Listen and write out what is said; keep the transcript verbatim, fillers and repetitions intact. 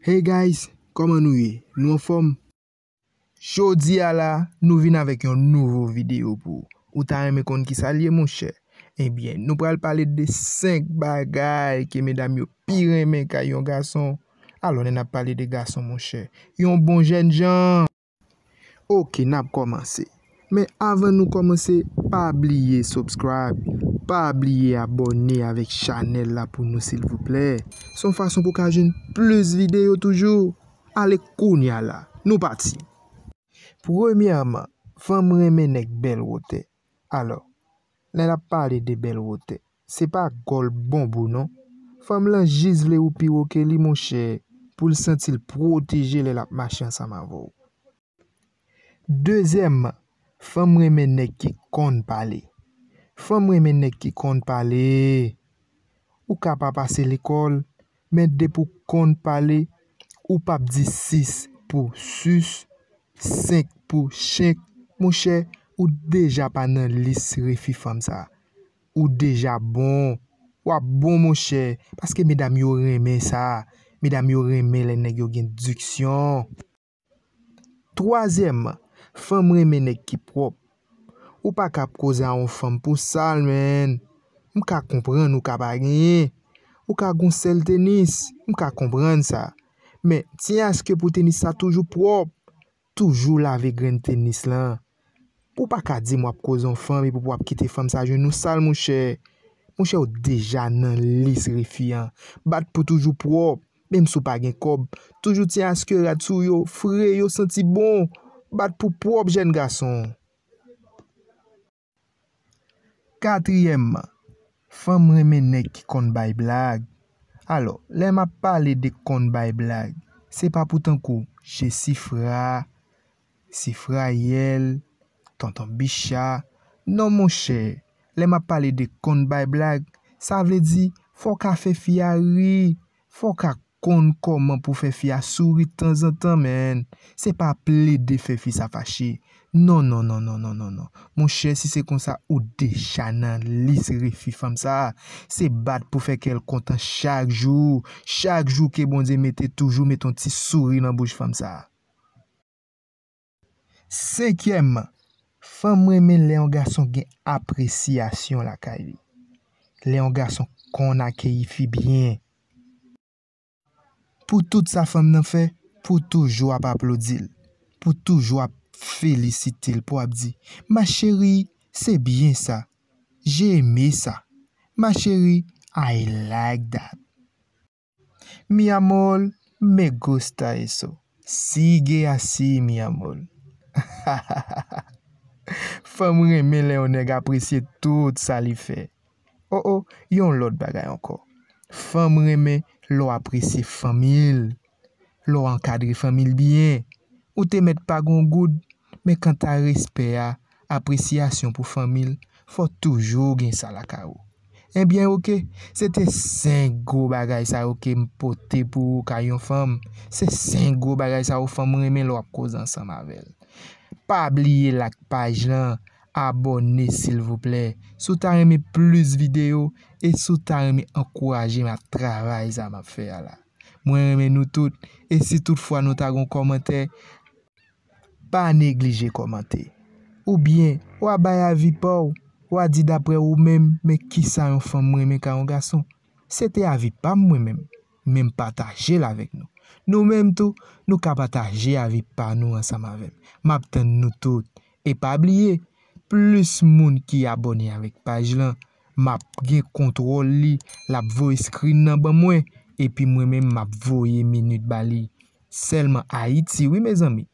Hey guys, kòman nou ye? Nou anfòm? Jodi a la, nou vin avèk yon nouvo videyo pou ou. Ou ta renmen konn kisa l ye, monchè? Ebyen, nou pral pale de senk bagay ke medam yo pi renmen kay yon gason. Alò, lè n ap pale de gason, monchè, yon bon jènjan. Oke, n ap kòmanse. Men avan nou kòmanse, pa bliye subscribe, pa bliye abòne avèk chanèl la pou nou, silvouplè. Se yon fason pou w ka jwenn plis videyo toujou. Ale kounya la, nou pati. Premyèman, fanm renmen nèg bèl wotè. Alò, lè n ap pale de bèl wotè, se pa gòl bonbou non. Fanm lan jis vle ou pi wo ke li, monchè, pou l santi l pwoteje lè l ap mache ansanm avè w. Dezyèmman, fanm renmen nèg ki konn pale. Fanm renmen nèg ki konn pale. Ou ka pa pase lekòl, men depi w konn pale, ou p ap di sis pou sus, senk pou chenk, monchè, ou deja pa nan lis refi fanm sa. Ou deja bon. W ap bon, monchè, paske medam yo renmen sa. Medam yo renmen lè nèg yo gen diksyon. Twazyèmman, fanm renmen nèg ki pwòp. Ou pa ka ap koze a yon fanm pou sal, menn. M ka konprann ou ka pa genyen. Ou ka gon sèl tenis, m ka konprann sa. Men, tyen aske pou tenis sa toujou pwòp, toujou lave grenn tenis lan. Ou pa ka di m w ap koze yon fanm epi w ap kite fanm sa jwenn ou sal, monchè. Monchè, ou deja nan lis refi an. Bat pou toujou pwòp, menm si w pa gen kòb. Toujou tyen aske rad sou yo fre, yo santi bon. Bat pou pwòp, jèn gason. Katriyèmman, fanm renmen nèg ki konn bay blag. Alò, lè m ap pale de konn bay blag, se pa pou tankou Jesifra, Sifrayèl, Tonton Bicha. Non, monchè, lè m ap pale de konn bay blag, sa vle di fò w ka fè fi a ri, fò w ka konn kòman pou fè fi a souri tanzantan, menn. Se pa plede fè fi sa fache. Non, non, non, non, non, non, non. Monchè, si se konsa, ou deja nan lis refi fanm sa. Se bat pou fè kè l kontan chak jou. Chak jou ke Bondye mete, toujou mete yon ti souri nan bouch fanm sa. Senkyèmman, fanm renmen lè yon gason gen apresyasyon lakay li. Lè yon gason konn akeyi fi byen. Pou tout sa fanm nan fè, pou toujou ap aplodi l, pou toujou ap felisite l, pou ap di, "Ma chérie, c'est bien ça. J'ai aimé ça. Ma chérie, I like that." Mi amor, me gusta eso. Sigue así, mi amor. Fanm renmen lè yon nèg apresye tout sa li fè. O, o, yon lòt bagay ankò. Fanm renmen lè w apresye fanmi l, lè w ankadre fanmi l byen. Ou te mèt pa gen yon goud, men kanta respè a, apresyasyon pou fanmi l, fò toujou gen sa lakay ou. Ebyen, oke, se te senk gwo bagay sa yo ke m pote pou ou kay yon fanm. Se senk gwo bagay sa yo fanm renmen lè w ap koze ansanm avè l. Pa bliye like paj lan, abòne silvouplè. Si w ta renmen plis videyo, e si w ta renmen ankouraje m ak travay sa m ap fè a la. Mwen renmen nou tout, e si toutfwa nou ta gen yon kòmantè, pa neglije kòmante. Oubyen, w a bay avi pa w, w a di daprè ou menm, men kisa yon fanm renmen kay yon gason. Se te avi pa m mwen menm, men m pataje l avèk nou. Nou menm tou, nou ka pataje avi pa nou ansanm avè m. M ap tann nou tout. E pa bliye, plis moun ki abòne avèk paj lan, m ap gen kontwòl li, l ap voye screen nan ban mwen, epi mwen menm m ap voye minit ba li. Sèlman Ayiti wi, mezanmi.